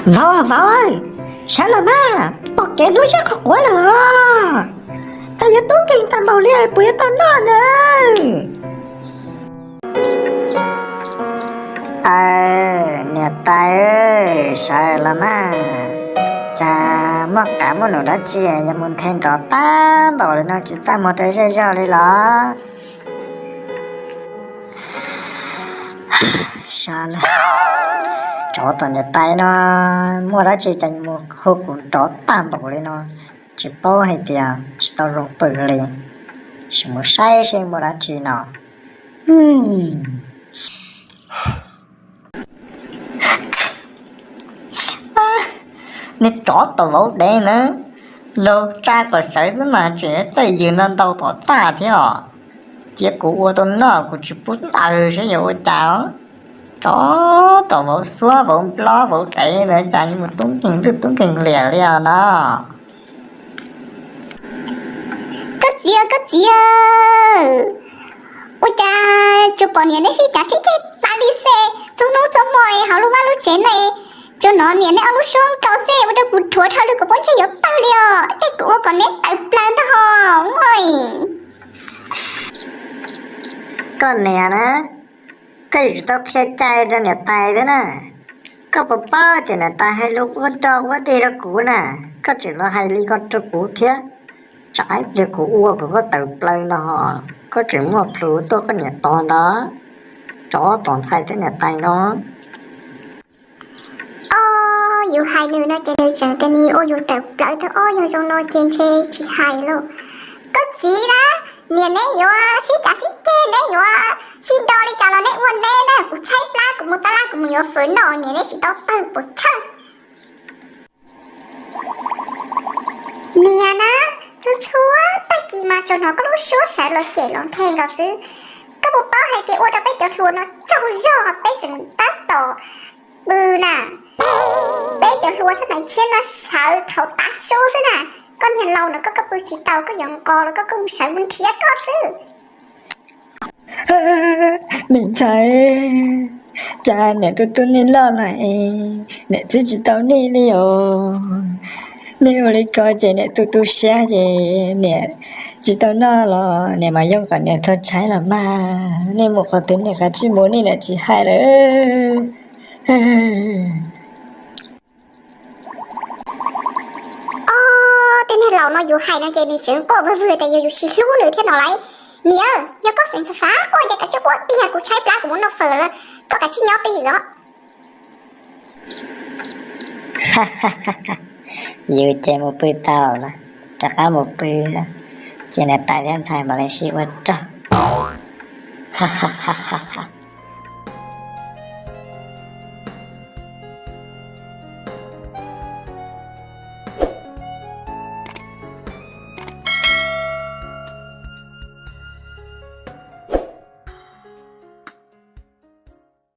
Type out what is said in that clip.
Vauv, vauv, sawv los mas, pom kev hnub zeb qhov quav lawm, cas yuav tub nkeeg tag npaum li, puas yuav tau noj na? Aw, niam tais, sawv los mas, cas muaj qav muaj num dab tsi yuav mus nthe nrov tag npaum li no, tsis txaj muag rau zej zog li los? Tsov tom niam tais no, muaj dab tsi cas mus hu kuv nrov tag npaum li no, tsis paub hais tias tsis tau zoo pw li, sim mus saib seb muaj dab tsi no. Nej tsov tom vauv dev na, laug tsa kom sawv xwb mas tseem txawj yws ntau ntau tom txaj thiab os. Cia kuv ua tau noj kuv tsis pub tawg seb yuav ua cas. Tsov tom vauv xuab vauv nplob vauv dev ntawd cas mus tub nkeeg lwj tub nkeeg liam li os no. Koj txiv, koj txiv, ua cas tsuas pom niam neb sib cav sib ceg tas li xwb, txhua hnub txhua hmo hauv lub vaj lub tsev ne. Tsuas hnov niam neb ob lub suab nkaus xwb, ua rau kuv dhuav dhau lawm, kuv pob ntseg yuav tawg li os, tej kuv ua kom neb tawm plaws ntag hos. Koj niam na, koj yuav tsum tau qhia cai rau niam tais thiab na. Koj puas paub tias niam tais hais lus ua dog ua dig rau kuv na, koj tseem los hais li ko rau kuv thiab. Tsam ib pliag kuv ua kom koj tawm plaws ntag hos, koj tseem muaj plhus tuaj koj niam tod ntag, tsov tom ntxhais thiab niam tais no. Ob, yus hais nws no ces nws tseem tias nws ua yus tawm plaws tag, ob, yog zoo no ces ntshe tsis hais lauj. Koj txiv na, niam neb yuav sib cav sib ceg, neb yuav sib do li cas los neb ua neb na, kuv tshaib plab kuv mus taj laj kuv mus yuav fawm noj, niam neb tsis tau tawg puas chawj. Niam na, txhua txhua tag kis mas tsuas hnov koj lub suab sawv los cem los nthe nkaus xwb. Koj puas paub hais tias ua rau peb cov hluas no tsaug zog, peb tseem tab tom pw na. Peb cov hluas xab maiv tshiab no sawv thaum tav su xwb na. Koj niag laus no koj, koj pw tsis tau, koj yuav nqos los koj, koj mus sawv mus nrhiav koj xwb. Me ntxhais, cas niam tu tu nej loj no es niam txib tsis tau nej li os. Nej ua li ko ces niam tu tu siab ces niam tsis tau noj los niam mam yoo kom niam tuag tshaib los mas. Nej mus qhov twg nej kav tsij mus, nej niam tsis hais lawm. Ob, tej niag laus no yus hais no ces nws tseem quaj vwg vwg tias yog yus tsis hlub nws thiab no lauj. Niam, yog koj xav xav quaj ces kav tsij quaj tiag, kuv tshaib plab kuv mus noj fawm lawm, koj kav tsij nyob twj ywm os. Yus ces mus pw tau lawm, rov qab mus pw, ces niam tais thiab ntxhais mam li sib ua rog.